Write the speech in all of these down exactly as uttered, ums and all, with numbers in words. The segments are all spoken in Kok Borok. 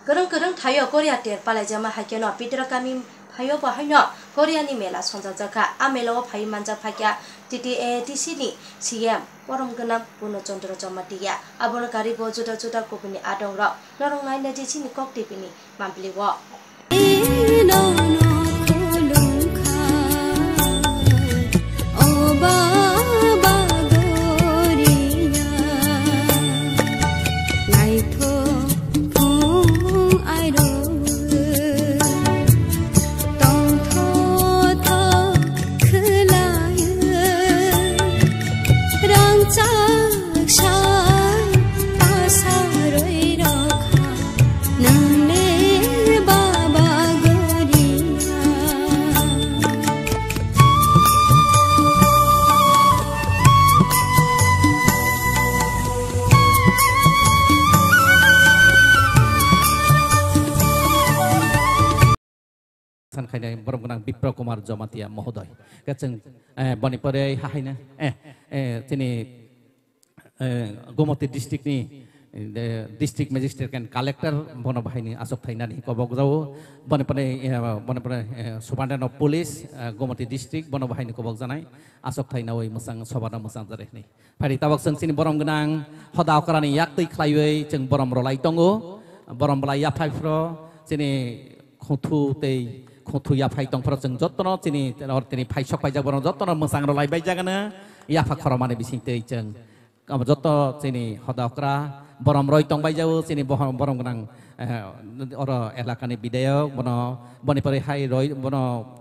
Kwrwng kwrwng thaio Korea ter palaijama haikhe no Pitra kami phaio bo haino Korea ni mela songjak jakha. A mela o phai manjak phaikha T T A A D C ni C M borom gwnang Purno Chandra Jamatia. Abono karibo juda juda kubuni adong rok norok naina di chini Kok T V ni mambli o. San khainai borom gwnang Bipra Kumar Jamatia mohodoi. Khe chwng, eh, boni pore hahaino, eh, eh, chini, eh, Gomati district ni, eh, district magistrate and collector bono bahaini aswk thainani kobok jao. Boni pore, eh, boni pore, eh, Superintendent of Police, eh, Gomati district bono bahaini kobok janai aswk thainawi mwsang sobano mwsang jare hwnwi. Phari tabok chwng chini borom gwnang hoda okrani yaktwi khlaiwi chwng borom rwlai tongo. Borom rwlai yaphai phro chini khuthu tei khuthu yaphai tongphro chwng jottono chini or tini phaisok paijak borom jottono mwsang rwlai baijagano yapha khoromani bisingtwi chwng abo jotto chini hoda okra borom roi tong baijao chini bohor-, borom gwnang, eh, oro elakani bidayok bono boni pore hai roi bono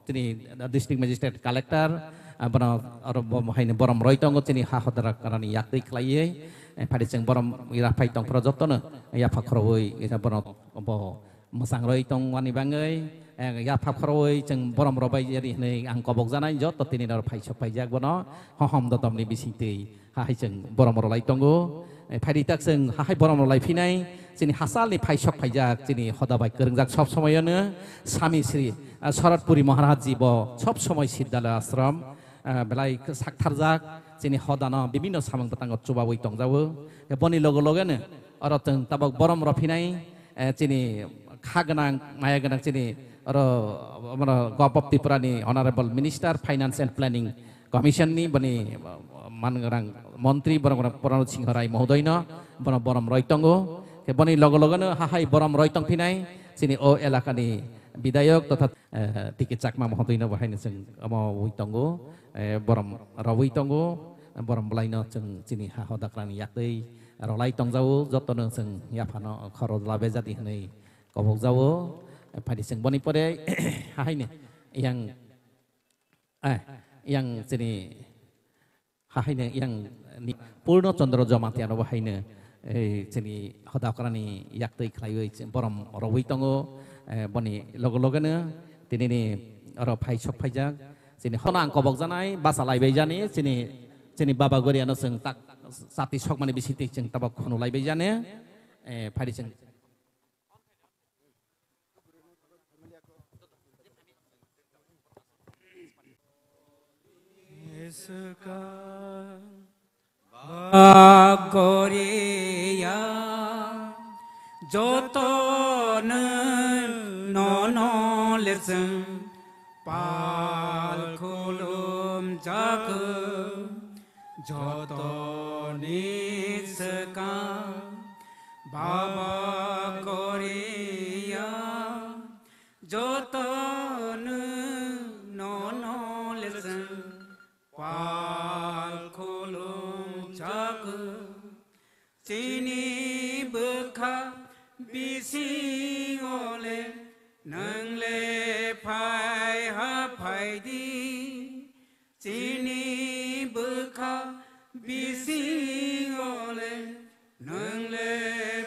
tini district magistrate collector, ah, bono oro bo haino borom roi tongo chini ha hodra karani yaktwi khlaiwi, eh, phari chwng borom ira phai tongphro jottono yapha khoroi ira bono bo mwsang roi tongmani bangwi, eh, yapha khoroi chwng borom rwbai yari hwnwi ang kobok janai jotto tini nor phaisok phaijak bono hohom dodomni bisingtwi hahai chwng borom rwlai tongo. Eh, phaidi tak chwng hahai borom rwlai phinai chini hasalni phaisok phaijak chini hoda bai kwrwngjak sob somoyono Sami Sri, ah, Sharatpuri Maharaj ji bo sob somoi Siddhalaya Ashram, ah, belai khe saktharjak chini hodano bibinno samung bwtango chubawi tongjago. Boni logo logeno oro chwng tabok borom rwphinai, eh, chini kha gwnang maya gwnang chini oro, omo, Govt of Tripura ni Honorable Minister Finance and Planning Commission ni boni, uh, man gwnang montri borom gwnang Purno Singho Rai mohodoino bono borom roi tongo. Khe boni logo logono hahai borom roi tongphinai chini o elakani bidayok totha, eh, T K Chakma mohodoino bo haino chwng omo wi tongo, eh, borom rwui tongo, borom bwlaino chwng chini ha hodakrani yaktwi rwlai tongjao, jotono chwng yaphano khoro labejadi hwnwi kobokjao. Phaidi chwng boni pore hahaino yang, eh, yang chini hahaino yang ni Purno Chandra Jamatia no bo haino, eh, chini hoda okrani yaktwi khlaiwi chwng borom rwui tongo, eh, boni logo logono tinini oro phai sok phaijak chini hono ang kobok janai basa laibai jani chini, chini Baba Goriano chwng tak chati sokmani bisingtwi chwng tabok khunu laibai jani, eh, phaidi chwng Swkang bagoriya jotono nono lechwng pal khulum jakho. Jotoni swkang Baba Goriya, jotono nono lechwng pal khulum jakho. Chini bwkha bisingo le nwng le phai ha phai di. Chini bwkha bisingo le nwng le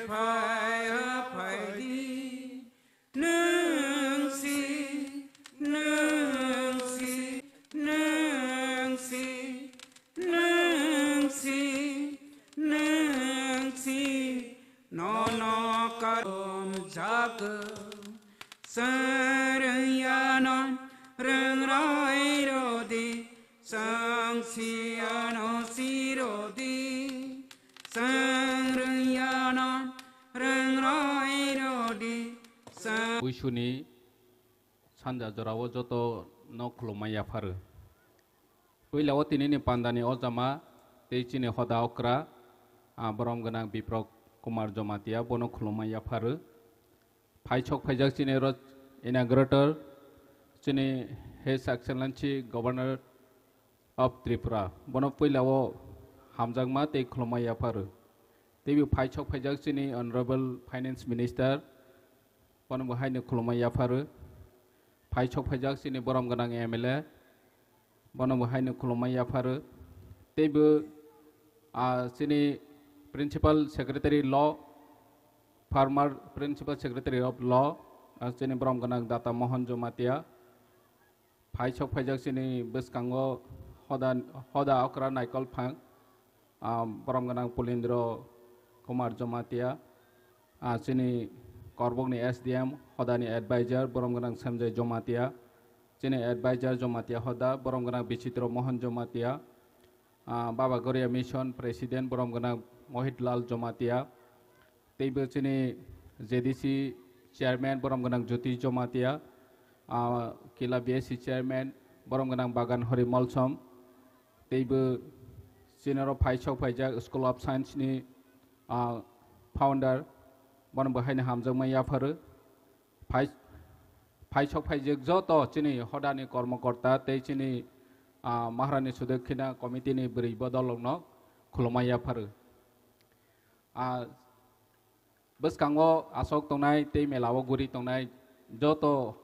phai ha phai di. Nwng si, nwng si, nwng si, nwng si, nwng si, nono karom jakho. Chwng rwngya no rwng roi rw di, chwng siya no si rw di. Chwng rwngya no rwng roi rw Buisuni sanja jorao joto no khulumma yapharo. Puila o tinini pandani ojama tei chini hoda okra, ah, borom gwnang Biprok Kumar Jamatia bono khulumma yapharo. Phaisok phaijak chini oro inaugurator, chini His Excellency Governor of Tripura, bono puila o hamjakma tei khulumma yapharo. Teibo phaisok phaijak chini Honorable Finance Minister, bono bo haino khulumma yapharo. Phaisok phaijak chini borom gwnang M L A, bono bo haino khulumma yapharo. Teibo, ah, chini Principal Secretary Law, former Principal Secretary of Law, ah, chini borom gwnang Data Mohan Jamatia. Phaisok phaijak chini bwskango hoda, hoda okra Naikol Phang, ah, borom gwnang Pulindro Kumar Jamatia, ah, chini Korbokni S D M hodani advisor borom gwnang Sanjay Jamatia, chini advisor Jamatia hoda borom gwnang Bichitro Mohan Jamatia, ah, Baba Goria Mission President borom gwnang Mohit Lal Jamatia, teibo chini J D C Chairman borom gwnang Jyoti Jamatia, ah, Kila B S C Chairman borom gwnang Bagan Hori Molsom, teibo chini oro phaisok phaijak School of Science ni, ah, founder, bono bo haino hamjakma yapharo. Phai-, phaisok phaijak joto chini hodani kormokorta tei chini, ah, Maharani Sudakkina Committee ni bwrwi bodolrokno khulumma yapharo. Ah, bwskango aswk tongnai tei mela o guri tongnai joto,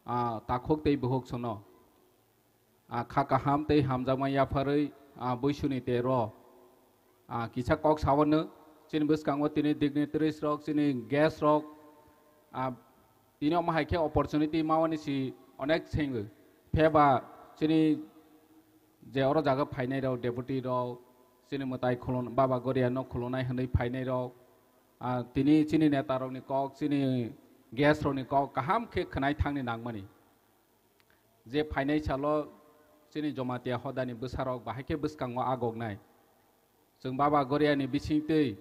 ah, takhuk tei bukhuk sono, ah, kha kaham tei hamjakma yapharwi, ah, buisuni tero, ah, kisa kok sawano chini bwskango tini dignitaries rok, chini guest rok, ah, tini omo hai khe opportunity mawani si onek sengwi. Pheba chini je oro jaga phainai rok, deputy rok, chini mwtai khulum-, Baba Goria no khulunai hwnwi phainai rok, ah, tini chini neta rokni kok, chini guest rokni kok kaham khe khwnai thangni nangmani. Je phainai salo chini Jamatia hodani bwsarok bahai khe bwskango agoknai. Chwng Baba Goriani bisingtwi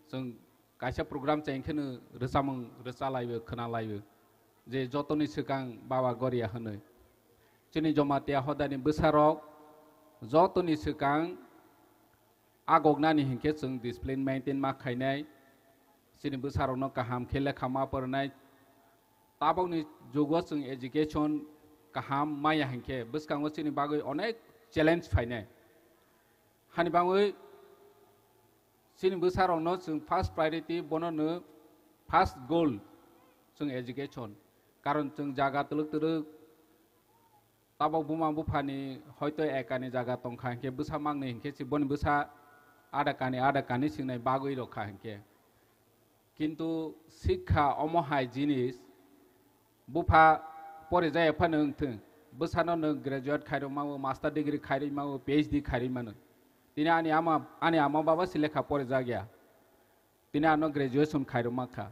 chwng kaisa program chengkheno rwchamung rwchalaibo, khwnalaibo je jotoni swkang Baba Goria hwnwi. Chini Jamatia hodani bwsarok jotoni swkang agoknani hinkhe chwng discipline maintain ma khainai, chini bwsarokno kaham khe lekha ma poroinai. Tabokni jugo chwng education kaham maya hinkhe bwskango chini bagwi onek challenge phainai. Hani bagwi chini bwsarokno chwng first priority, bono no first goal chwng education. Karon chwng jaga twlwk twlwk tabok buma buphani hoito ekani jaga tongkha hinkhe bwsa mangni hinkhe si boni bwsa ada kani ada kani singnai bagwi rokha hinkhe. Kintu sikha omo hai jinis bupha pore jaya phano wngthwng, bwsano nwng graduate khairokma o, master degree khairokma o, P H D khairokmano. Tini ani ama, ani ama baba se lekha pore jakya. Tini ano graduation khairokma kha.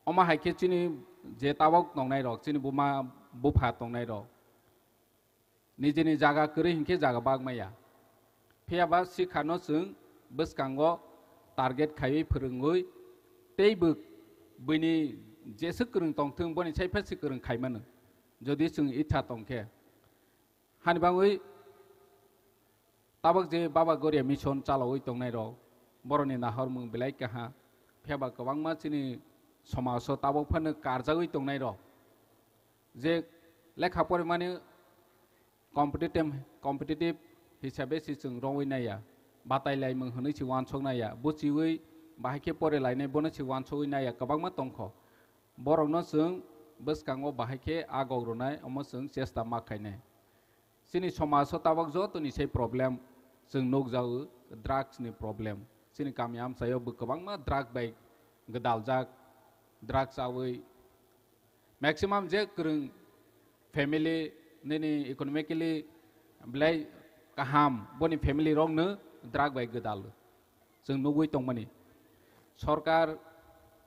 Omo hai khe chini je tabok tongnai rok, chini buma bupha tongnai rok, nijini jaga kwrwi hinkhe jaga bagmaya. Phiyaba sikhano chwng bwskango target khaiwi phwrwngwi teibo buini jeswk kwrwng tongthwng boni sai phasi kwrwng khaimano, jodi chwng itha tongkhe. Hani bagwi tabok je Baba Goria Mission chalawi tongnai rok, boroni nahormung belai kaha, phiyaba kwbangma chini somajo tabok phano karjagwi tongnai rok. Je lekha porimani competitive, competitive hisabe se chwng rongwi naiya, batai laimung hwnwi se uansuk naiya, buchiwi bahai khe pore lainai bono se uansugwi naiya kwbangma tongkho. Borokno chwng bwskango bahai khe agok rwnai, omo chwng chesta ma khainai. Chini somajo tabok jotoni sai problem chwng nukjago, drugs ni problem. Chini kami amchaio bo kwbangma drug bai gwdaljak, drugs chawi. Maximum je kwrwng family nini economically belai kaham, boni family rokno drug bai gwdal. Chwng nugwi tongmani. Sorkar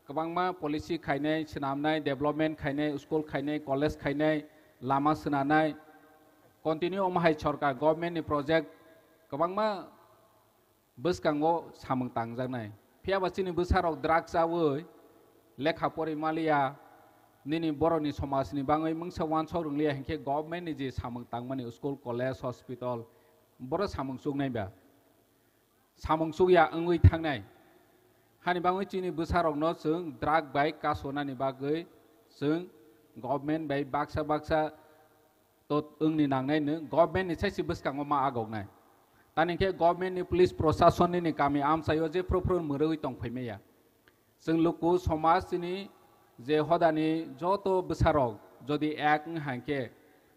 kwbangma policy khainai, swnamnai, development khainai, school khainai, college khainai, lama swnanai, continue omo hai sorkar, government ni project kwbangma bwskango samung tangjaknai. Phiyaba chini bwsarok drug chawi lekha pori maliya, nini borokni somajni bagwi mungsa uansuk rwngliya hinkhe government ni je samung tangmani school, college, hospital, boro samung chuknai ba? Samung chukya wngwi thangnai. Hani bagwi chini bwsarokno chwng drug bai kasonani bagwi chwng government bai baksa baksa to wngni nangnai no, government ni saisi bwskango ma agoknai. Tani khe government ni police proshasonni ni kami amchaio jephru phru mwrwi tong phaimaya. Chwng luku somaj chini je hodani joto bwsarok jodi ek wng hai khe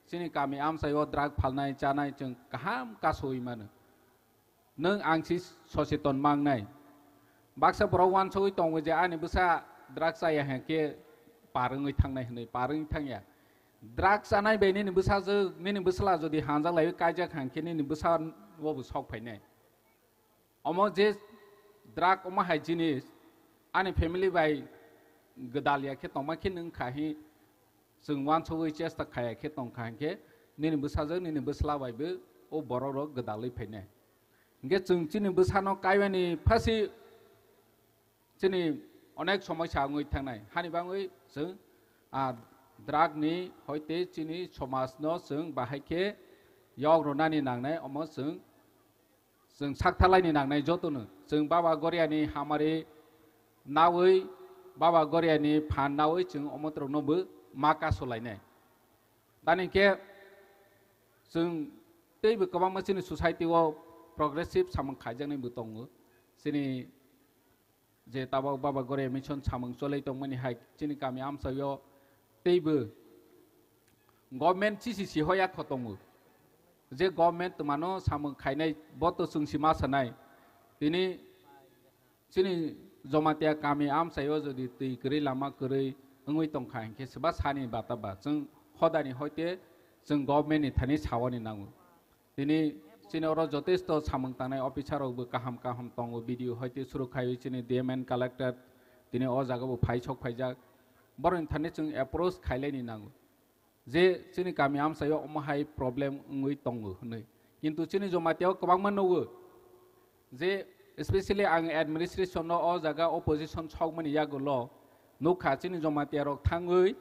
chini kami amchaio drug phalnai chanai chwng kaham kasowi mano. Nwng ang si soseton mangnai. Baksa borok uansugwi tongo je ani bwsa drug chaya hai khe par wngwi thangnai hwnwi, par wngwi thangya. Drug chanai bai nini bwsajwk, nini bwsla jodi hanjak laiwi kaijak hai khe nini bwsa o bo sok phainai. Omo je drug omo hai jinis ani family bai gwdal ya khe tongma khe nwng kha hi chwng uansugwi chesta khaya khe tong kha hinkhe nini bwsajwk nini bwsla bai bo o borok rok gwdalwi phainai. Hinkhe chwng chini bwsano kaiwani phasi chini onek somosya wngwi thangnai. Hani bagwi chwng, ah, drug ni hoite chini somaj no chwng bahai khe yok rwnani nangnai, omo chwng, chwng saktharlaini nangnai jotono. Chwng Baba Goriani hamari nawi, Baba Goriani phan nawi chwng omo borokno bo ma kasolainai. Tani khe chwng teibo kwbangma chini society o progressive samung khaijaknai bo tongo. Chini je tabok Baba Goria Mission samung cholai tongmani hai chini kami amchaio teibo government chisi si hoya kho tongo. Je government twmano samung khainai bo to chwng si ma sanai. Tini chini Jomatia kami amchaio jodi twi kwrwi lama kwrwi wngwi tongkha hinkhe swba sani bata ba chwng hodani hoite chwng government ni thani sawani nango. Tini chini oro jotesto samung tangnai officer rok bo kaham kaham tongo, B D O hoite suru khaiwi chini D M and collector tini o jaga bo phai sok phaijak. Borokni thani chwng approach khailaini nango je chini kami amchaio omo hai problem wngwi tongo hwnwi. Kintu chini Jomatia o kwbangma nugo je, especially ang administration no o jaga opposition sokmani yagulo nukha chini Jomatia rok thangwi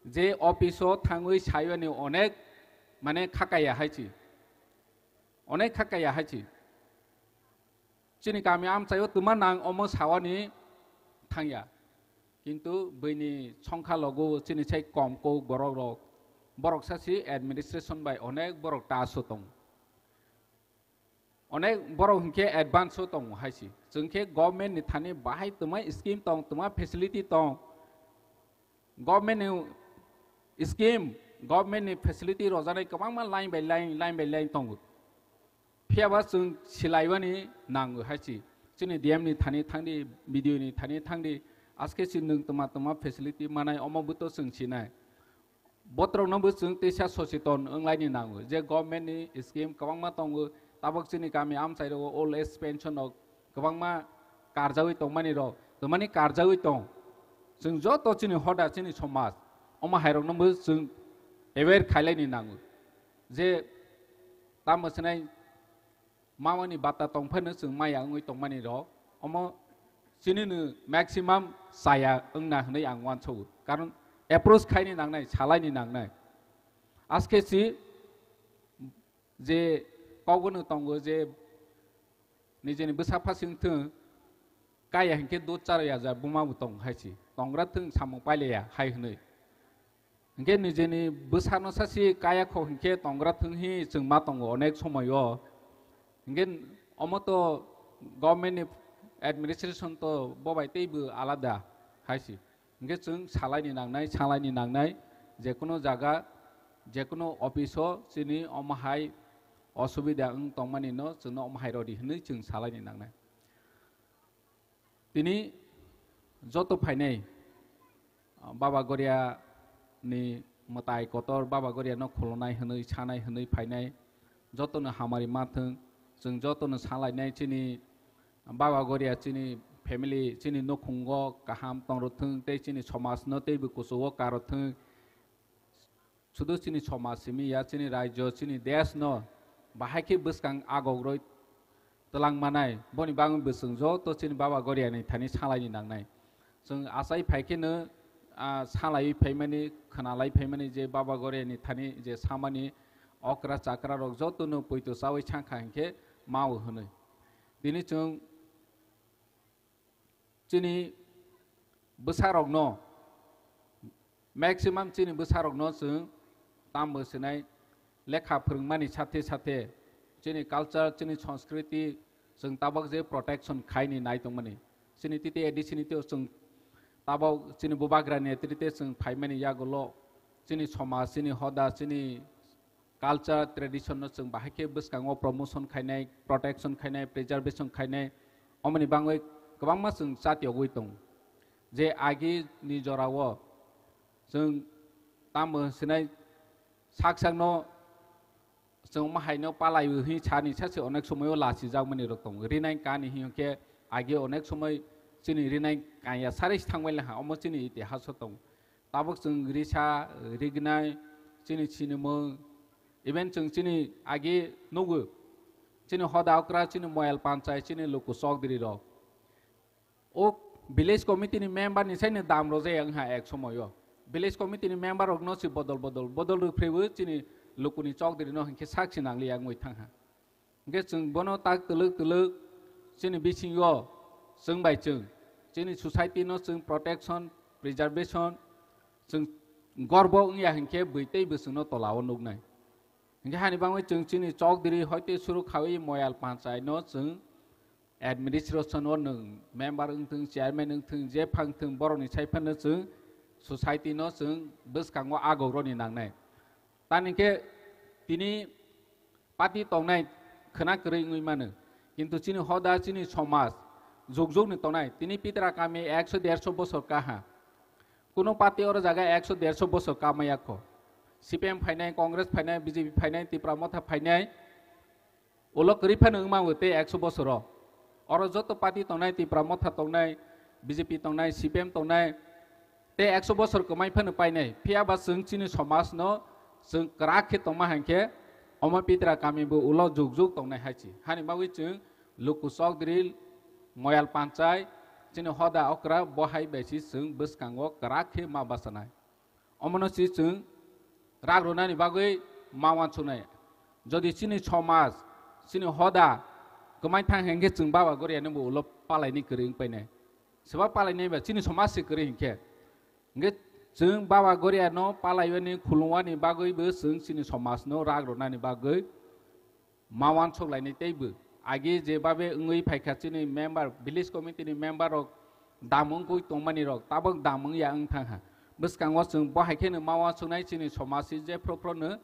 je office o thangwi sayoni onek mane khakaya hai chi. Onek kha kaya hai chi. Chini kami amchaio twma nang omo sawani thangya. Kintu bini songkha logo chini sai kom kok borok rok. Borok sa si administration bai onek borok ta so tong. Onek borok hinkhe advance o tong hai si. Chwng khe government ni thani bahai twma scheme tong, twma facility tong. Government ni scheme, government ni facility rojaknai kwbangma line by line, line by line tongo. Phiyaba chwng silaibani nango hai si. Chini D M ni thani thangdi, B D O ni thani thangdi, aske si nwng twma twma facility manai omo buto chwng sinai. Botrokno bo chwng teisa soseton wnglaini nango je government ni scheme kwbangma tongo, tabok chini kami amchai rogo old age pension rok kwbangma karjawi tongmani rok, twmani karjawi tong. Chwng joto chini hoda, chini somaj, omo hairokno bo chwng aware khailaini nango. Je tamo sinai mamani bata tongphano chwng maya wngwi tongmani rok, omo chini no maximum chaya wngna hwnwi ang uansogo. Karon approach khaini nangnai, salaini nangnai. Aske si je kokbono tongo je nijeni bwsa phasing thwng, kaya hinkhe dud charo ya ja buma bo tong hai si. Tongra thwng samung pailaya hai hwnwi. Hinkhe nijeni bwsano sasi kaya kho hinkhe tongra thwng hi chwng ma tongo onek somoyo. Hinkhe omo to government ni administration to bo bai teibo alada hai si. Hinkhe chwng salaini nangnai, salaini nangnai, jekunu jaga, jekunu office o chini omo hai osubida wng tongmani no chwngno omo hai rodi hwnwi chwng salaini nangnai. Tini joto phainai, ah, Baba Goria ni mwtai kotor, Baba Goria no khulunai hwnwi, sanai hwnwi phainai, joto no hamari ma thwng, chwng joto no salainai chini Baba Goria chini family, chini nukhungo kaham tong rw thwng, tei chini somaj no teibo kuchugo kar rw thwng. Sudu chini somaj simi ya, chini rajyo, chini desh no bahai khe bwskang agok roi twlang manai, boni bagwi bo chwng joto chini Baba Goria ni thani salaini nangnai. Chwng achai phai khe no ah, salai phaimani, khwnalai phaimani je Baba Goriani thani je samani okra chakra rok jotono poito chawi sangkha hinkhe mao hwnwi. Tini chwng chini bwsarokno, maximum chini bwsarokno chwng tambo sinai lekha phwrwngmani sathe sathe chini culture, chini sanskriti chwng tabok je protection khaini nai tongmani. Chini titi A D C ni teo chwng tabok chini bubagra netrite chwng phaimani yagulo chini somaj, chini hoda, chini culture, tradition no chwng bahai khe bwskango promotion khainai, protection khainai, preservation khainai, omoni bangwi kwbangma chwng chatiyogwi tongo. Je agi ni jorao chwng tamo sinai sak sakno chwng ma haino palaiwi hwnwi sani sase onek somoio lachijakmani rok tongo. Rinai kani hinkhe agi onek somoi chini rinai kanya sarei thangbai laha, omo chini itihaso tongo. Tabuk chwng risa, rignai, chini sinimung, even chwng chini agi nugo, chini hoda okra, chini moyal panchai, chini luku chokdiri rok. O village committee ni member ni saini dam rojaya wngha ek somoio. Village committee ni member rokno si bodol bodol, bodol rwphrewi chini lukuni chokdiri no hinkhe sak si nangliya wngwi thangha. Hinkhe chwng bono tak twlwk twlwk chini bisingo chwng bai chwng, chini society no chwng protection, preservation, chwng gorbo wngya hinkhe bwi tei bwswngno tolao nuknai. Hinkhe hani bangwi chwng chini chokdiri hoite suru khawi moyal panchai no chwng administration o nwng member wngthwng, chairman wngthwng, je phangthwng borokni sai phano chwng society no chwng bwskango agok roni nangnai. Tani khe tini party tongnai khwna kwrwi wngwi mano. Kintu chini hoda, chini somaj, jug jug ni tongnai. Tini pitra kami ekso derso bosor kaha. Kuno party oro jaga ekso derso bosor kamaya kho. C P M phainai, Congress phainai, B J P phainai, Tipra Motha phainai. Ulo kwrwi phano wngma wng tei ekso bosoro. Oro joto party tongnai, Tipra Motha tongnai, B J P tongnai, C P M tongnai, tei ekso bosor kwmai phano painai. Phiya ba chwng chini somaj no chwng kwrak khe tongma hinkhe omo pitra kami bo ulo jug jug tongnai hai si. Hani bagwi chwng luku chokdiri, moyal panchai, chini hoda okra bo hai bai si chwng bwskango kwrak khe ma bachanai. Omono si chwng rak rwnani bagwi ma uansuknai. Jodi chini somaj, chini hoda kwmai thang hinkhe chwng Baba Goriano bo ulo palaini kwrwi wng painai. Swba palainai ba chini somaj se kwrwi hinkhe. Hinkhe chwng Baba Goriano palaiwani khulumwani bagwi bo chwng chini somajno rak rwnani bagwi ma uansuk lainai teibo. Agi je babe wngwi phaikha chini member, village committee ni member rok dam wngwi tongmani rok tabok dam wngya wng thangha. Bwskango chwng bo hai kheno ma uansuknai chini somaj si je phro phro no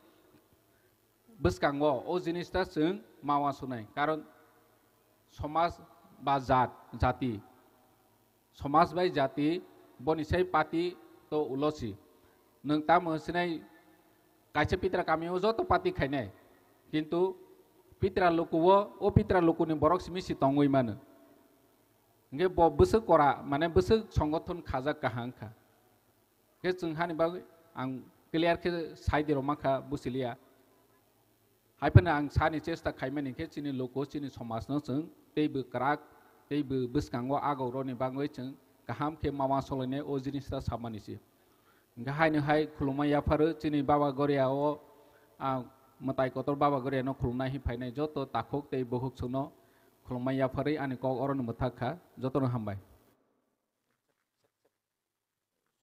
bwskango o jinis ta chwng ma uansuknai. Karon somaj ba jat, jati, somaj bai jati boni sai party to ulo si. Nwng tamo hwnsinai kaisa pitra kami o joto party khainai. Kintu pitra luku o, o pitra luku ni borok simi si tongwi mano. Hinkhe bo bwswk kora, mane bwswk songothon khajak kaham wngkha. Hinkhe chwng hani bagwi ang clear khe sai di rwma kha, buchiliya. Hai phano ang sani chesta khaimani khe chini luku, chini somajno chwng teibo kwrak, teibo bwskango agok roni bagwi chwng kaham khe ma uansuk lainai o jinis ta samani se. Hinkhe haino hai khulumma yapharwi chini Baba Goria o, ah, mwtai kotor Baba Goria no khulumnai hin phainai joto takhuk tei bukhuk chwngno khulumma yapharwi ani kok orono mwthak kha. Jotono hambai.